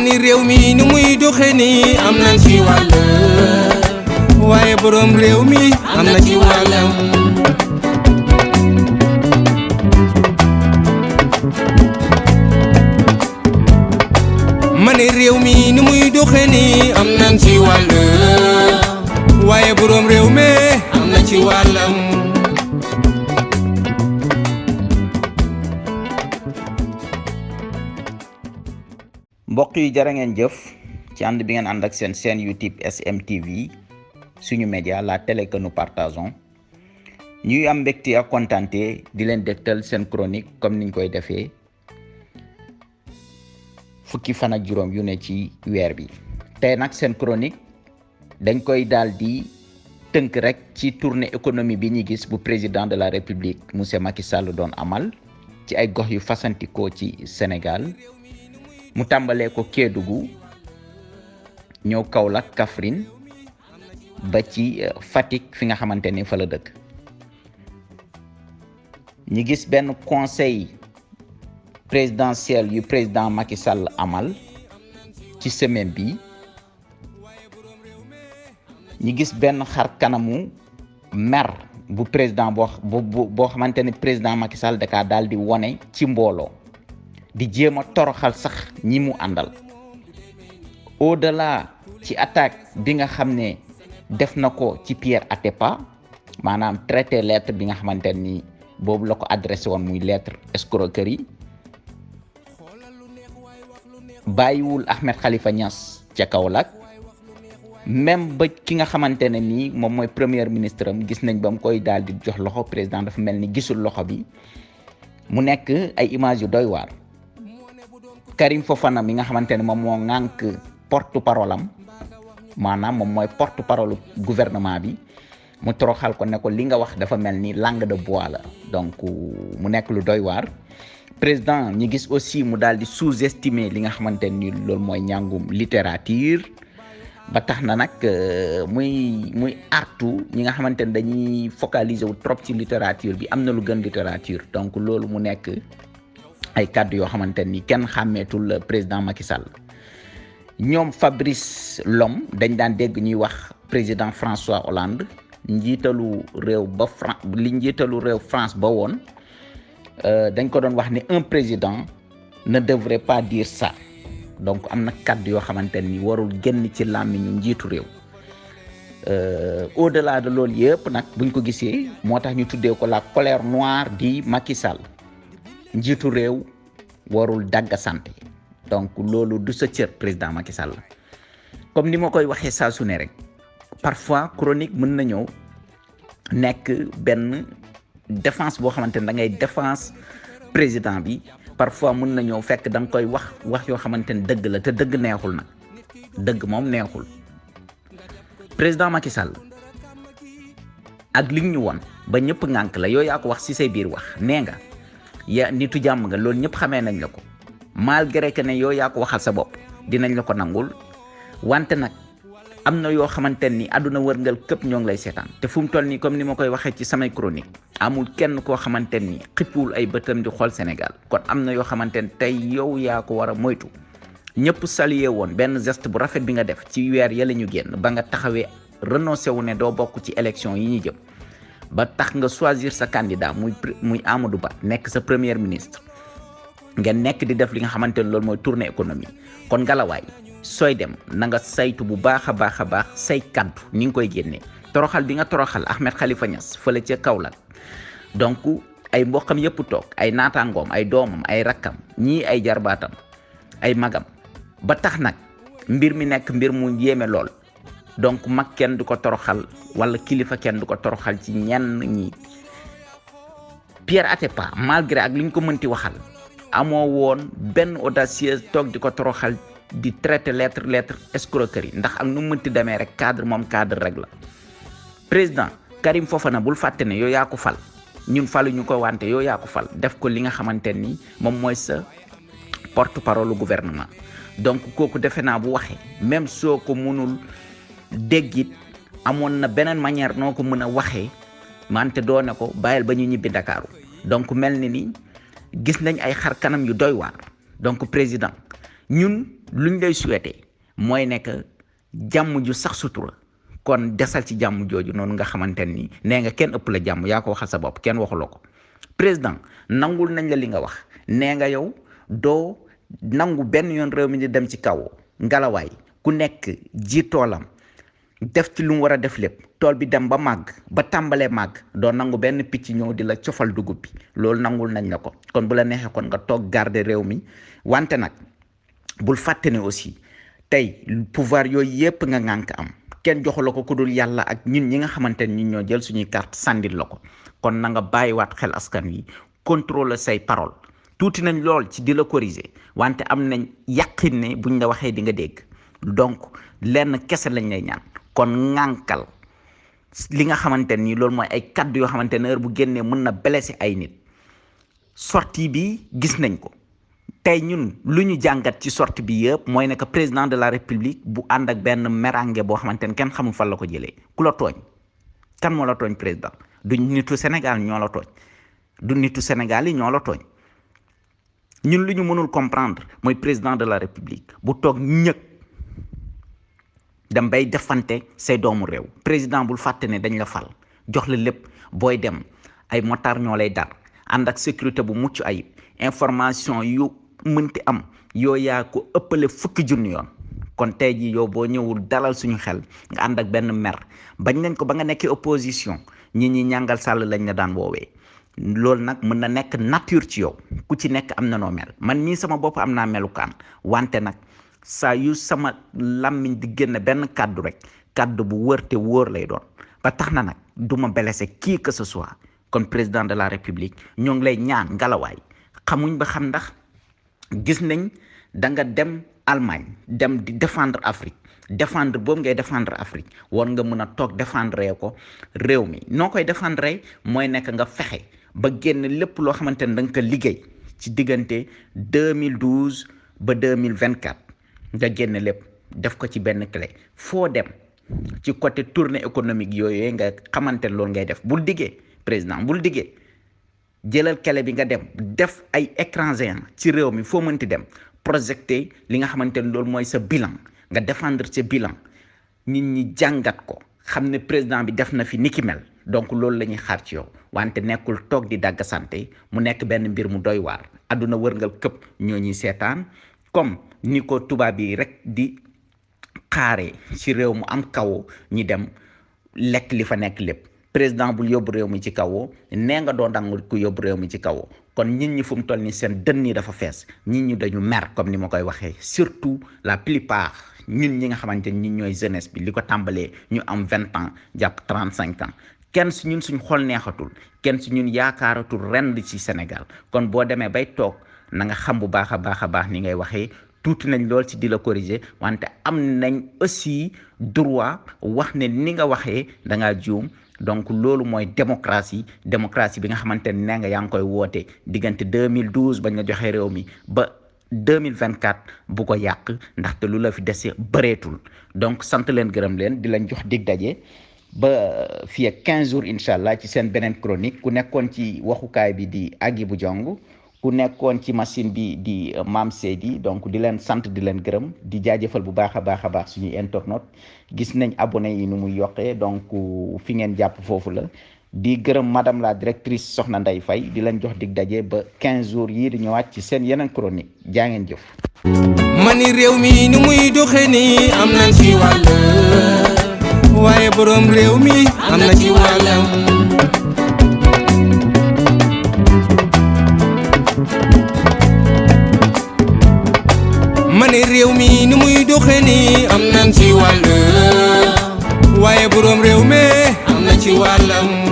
ni réew mi nu muy doxe ni am nañ ci wàll waaye borom réew mi am na ci wàllam ma ni réew mi nu muy doxe ni am nañ ci wàll waaye borom réew mi am na ci wàllam mbokk yi jërë ngeen jëf ci ànd bi ngeen ànd ak seen chaîne YouTube SMTV suñu média la télé que nous partageons ñuy am mbégte ak kontaante di leen dégtal seen chronique comme niñ koy defee fukki fan ak juróom yu ne ci weer bi tey nag seen chronique dañ koy daal di tënk rek ci tournée économie bi ñu gis bu président de la république monsieur Macky Sall doon amal ci ay gox yu fasantikoo ci Sénégal mu tàmbalee ko Kédougou ñëw Kaolack Kaffrine ba ci Fatick fi nga xamante ni fa la dëkk ñi gis benn conseil présidentiel yu président Macky Sall amal ci semaine bi ñi gis benn xar kanamu mer bu président boo xamante ni président Macky Sall da kaa daal di wone ci mbooloo di jéem a toroxal sax ñi mu àndal au delà ci attaque bi nga xam ne def na ko ci Pierre Atepa maanaam traité lettre bi nga xamante ni boobu la ko adressé woon muy lettre escroquerie bàyyiwul Ahmed Khalifa Niass ca Kaolack même ba ki nga xamante ne nii moom mooy premier ministre am gis nañ ba mu koy daal di jox loxo président dafa mel ni gisul loxo bi mu nekk ay images yu doy waar Karim Fofana mi nga xamante ne moom moo ŋànk porte parole am maanaam moom mooy porte parole gouvernement bi mu toroxal ko ne ko li nga wax dafa mel ni langue de bois la donc mu nekk lu doy waar président ñi gis aussi mu daal di sous-estimer li nga xamante ni loolu mooy njàngum littérature ba tax na nag muy artu ñi nga xamante ne dañuy focaliser wu trop ci littérature bi am na lu gën littérature donc loolu mu nekk ay kàddu yoo xamante ni kenn xàmmeetul président Macky Sall ñoom Fabrice Lhomme dañ daan dégg ñuy wax président François Hollande njiitalu réew France ba woon dañ ko doon wax ne un président ne devrait pas dire ça donc am na kàddu yoo xamante ni warul génn ci làmmiñu njiitu réew au-delà de loolu yëpp nag buñ ko gisee moo tax ñu tuddee ko la colère noire di Macky Sall njiitu réew warul dagga santé donc loolu du sa cër président Macky Sall comme ni ma koy waxee saa su ne rek parfois chronique mën na ñëw nekk benn défense boo xamante ne da ngay défense président bi parfois mën na ñëw fekk da nga koy wax yoo xamante ne dëgg la te dëgg neexul nag dëgg moom neexul président Macky Sall ak li ñu won ba ñëpp ngànk la yow yaa ko wax ci say biir wax nee nga ya nitu jàmm nga loolu ñëpp xamee nañ la ko malgré que ne yow yaa ko waxal sa bopp dinañ la ko nangul wante nag am na yoo xamante ni àdduna wërngal këpp ñoo ngi lay seetaan te fu mu toll nii comme ni ma koy waxee ci samay chronique amul kenn koo xamante ni xippuwul ay bëtam di xool Sénégal kon am na yoo xamante ni tey yow yaa ko war a moytu ñëpp salué woon benn geste bu rafet bi nga def ci weer yële ñu génn ba nga taxawee renoncé wu ne doo bokk ci élection yi ñu jëm ba tax nga choisir sa candidat muy Amadou Ba nekk sa premier ministre ngeen nekk di def li nga xamante ni loolu mooy tournée économie kon ngalawaay sooy dem na nga saytu bu baax a baax say kaddu ni nga koy génnee toroxal bi nga toroxal Ahmed Khalifa Niass fële ca Kaolack donc ay mboqam yëpp toog ay naataangoom ay doomam ay rakkam ñii ay jarbaatam ay magam ba tax nag mbir mi nekk mbir mu yéeme lool donc mag kenn du ko toroxal wala kilifa kenn du ko toroxal ci ñenn ñi Pierre Atepa malgré ak li ñu ko mënti waxal amoo woon benn audacieuse toog di ko toroxal di traité lettre escroquerie ndax ak nu mënti demee rek cadre rek la président Karim Fofana bul fàtte ne yow yaa ko fal ñun faluñu ko wante yow yaa ko fal def ko li nga xamante ni moom mooy sa porte parole gouvernement donc kooku defe naa bu waxee même soo ko mënul déggit amoon na beneen manière noo ko mën a waxee wante doo ne ko bàyyil ba ñu ñibbi Ndakaaru donc mel ni gis nañ ay xar kanam yu doy waar donc président ñun luñ lay souhaiter mooy nekk jàmm ju sax sutura kon desal ci jàmm jooju noonu nga xamante ni nee nga kenn ëpp la jàmm yaa ko waxal sa bopp kenn waxuloo ko président nangul nañ la li nga wax nee nga yow doo nangu benn yoon réew mi di dem ci kaw ngalawaay ku nekk ji toolam def ci lu mu war a def lépp tool bi dem ba màgg ba tàmbalee màgg doo nangu benn picc ñëw di la cofal dugub bi loolu nangul nañ la ko kon bu la neexee kon nga toog garder réew mi wante nag bul fàtte ne aussi tey pouvoir yooyu yépp nga ŋànk am kenn joxu la ko ku dul yàlla ak ñun ñi nga xamante ni ñun ñoo jël suñuy carte sàndil la ko kon na nga bàyyiwaat xel askan wi contrôler say parole tuuti nañ lool ci di la corriger wante am nañ yàqin ne buñ la waxee di nga dégg donc lenn kese lañ lay ñaan kon ŋànkal li nga xamante ni loolu mooy ay kaddu yoo xamante ne heure bu génnee mën na blesser ay nit sortie bi gis nañ ko tey ñun lu ñu jàngat ci sortie bi yëpp mooy ne que président de la république bu ànd ak benn merange boo xamante ne kenn xamul fan la ko jëlee ku la tooñ kan moo la tooñ président du nitu Sénégal ñoo la tooñ du nitu Sénégal yi ñoo la tooñ ñun lu ñu mënul comprendre mooy président de la république bu toog ñëg dem bay defante say doomu réew président bul fàtte ne dañ la fal jox la lépp booy dem ay motard ñoo lay dar ànd ak sécurité bu mucc ayib information yu mënti am yoo yaa ko ëppale fukki junni yoon kon tey jii yow boo ñëwul dalal suñu xel nga ànd ak benn mer bañ nañ ko ba nga nekkee opposition ñi ñàngal sàll lañ la daan woowee loolu nag mën na nekk nature ci yow ku ci nekk am na noo mel man mii sama bopp am naa melukaan wante nag saa yu sama làmmiñ di génn benn kàddu rek kàddu bu wër te wóor lay doon ba tax na nag du ma blessé qui que ce soit kon président de la république ñoo ngi lay ñaan ngalawaay xamuñ ba xam ndax gis nañ da nga dem Allemagne dem di défendre Afrique défendre boobu ngay défendre Afrique war nga mën a toog défendre ko réew mi noo koy défendre mooy nekk nga fexe ba génn lépp loo xamante ne da nga ko liggéey ci diggante 2012 ba 2024 nga génn lépp def ko ci benn clé foo dem ci côté tournée économique yooyu nga xamante ne loolu ngay def bul diggee président bul diggee jëlal clé bi nga dem def ay écran géant ci réew mi foo mënti dem projecté li nga xamante ne loolu mooy sa bilan nga défendre sa bilan nit ñi jàngat ko xam ne président bi def na fi ni ki mel donc loolu la ñuy xaar ci yow wante nekkul toog di dagg santé mu nekk benn mbir mu doy waar àdduna wërngal këpp ñoo ñuy seetaan comme ni ko tubaab yi rek di xaaree ci réew mu am kawo ñi dem lekk li fa nekk lépp président bul yóbbu réew mi ci kawo nee nga doo dangu ku yóbbu réew mi ci kawo kon nit ñi fu mu toll ni seen dënn yi dafa fees nit ñi dañu mer comme ni ma koy waxee surtout la plupart ñun ñi nga xamante ni ñun ñooy jeunesse bi li ko tàmbalee ñu am 20 ans jàpp 35 ans kenn si ñun suñ xol neexatul kenn si ñun yaakaaratul ren ci Sénégal kon boo demee bay toog na nga xam bu baax a baax ni ngay waxee tuuti nañ lool ci di la corriger wante am nañ aussi droit wax ne ni nga waxee da ngaa juum donc loolu mooy démocratie bi nga xamante ne nee nga yaa ngi koy woote diggante 2012 bañ la joxee réew mi ba 2024 bu ko yàq ndaxte lu la fi dese bëreetul donc sant leen gërëm leen di leen jox dig daje ba fii ak 15 jours incha allah ci seen beneen chronique ku nekkoon ci waxukaay bi di Agibou Diong ku nekkoon ci machine bi di Mame Seydi donc di leen sant di leen gërëm di jaajëfal bu baax a baax suñuy internautes gis nañ abonné yi nu muy yokkee donc fi ngeen jàpp foofu la di gërëm madame la directrice Soxna Ndeye Faye di leen jox dig daje ba 15 jours yii di ñëwaat ci seen yeneen chronique jaa ngeen jëf. mani réew mi nu muy doxe ni am nañ ci wàll waaye borom réew mi am na ci wàllam. mani réew mi nu muy doxe ni am nañ ci wàll waaye borom réew mi am na ci wàllam.